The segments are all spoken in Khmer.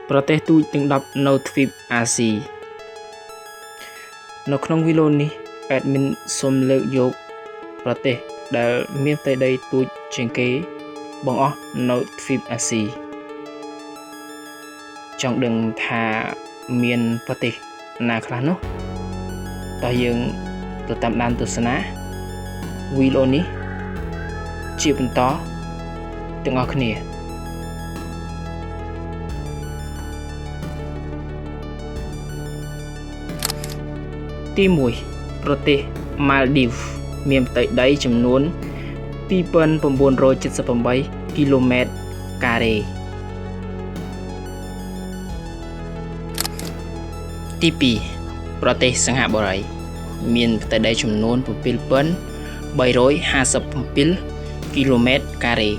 ប្រទេសទូចទាំង10នៅទ្វីបអាស៊ីនៅក្នុងវីដេអូនេះ admin សូមលើកយកប្រទេសដែលមានផ្ទៃដីទូចជាងគេបង្អស់នៅទ្វីបអាស៊ីចង់ដឹងថាមានប្រទេសណាខ្លះនោះតោះយើងទៅតាមដានទស្សនាវីដេអូនេះជាបន្តទាំងអស់គ្នាទី1ប្រទេសម៉ាល់ឌីវមានផ្ទៃដីចំនួន2978គីឡូម៉ែត្រការ៉េទី2ប្រទេសសិង្ហបុរីមានផ្ទៃដីចំនួន7357គីឡូម៉ែត្រការ៉េ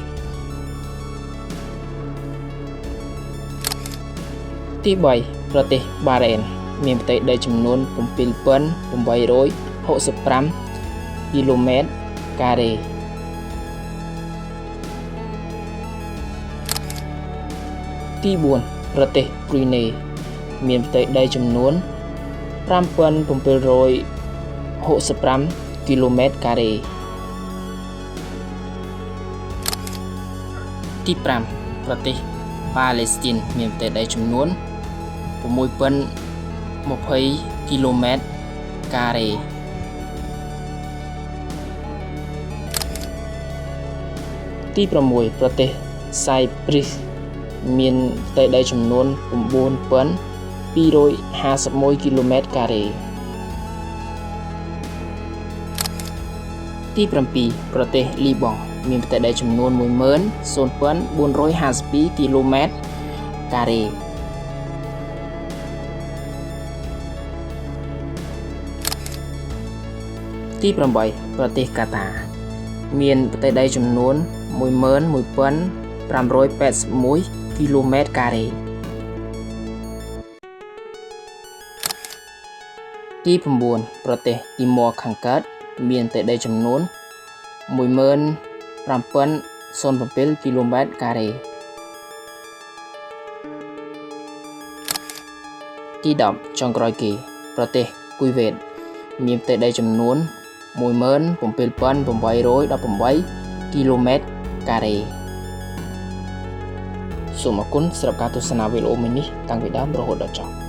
ទី3ប្រទេសបារ៉េនមានផ្ទៃដីចំនួន7865គីឡូម៉ែត្រការ៉េទី4ប្រទេសប្រ៊ុយណេមានផ្ទៃដីចំនួន5765គីឡូម៉ែត្រការ៉េទី5ប្រទេសប៉ាឡេស្ទីនមានផ្ទៃដីចំនួន6020គីឡូម៉ែត្រការ៉េទី6ប្រទេសសៃព្រីសមានផ្ទៃដីចំនួន9251គីឡូម៉ែត្រការ៉េទី7ប្រទេសលីបង់មានផ្ទៃដីចំនួន10452គីឡូម៉ែត្រការ៉េទី8ប្រទេសកាតាមានផ្ទៃដីចំនួន11581គីឡូម៉ែត្រការ៉េទី9ប្រទេសទីម៉័រខាងកើតមានផ្ទៃដីចំនួន15007គីឡូម៉ែត្រការ៉េទី10ចុងក្រោយគេប្រទេសគុយវ៉េតមានផ្ទៃដីចំនួន17818គីឡូម៉ែត្រការ៉េសូមអរគុណសម្រាប់ការទស្សនាវីដេអូមួយនេះតាំងពីដើមរហូតដល់ចប់។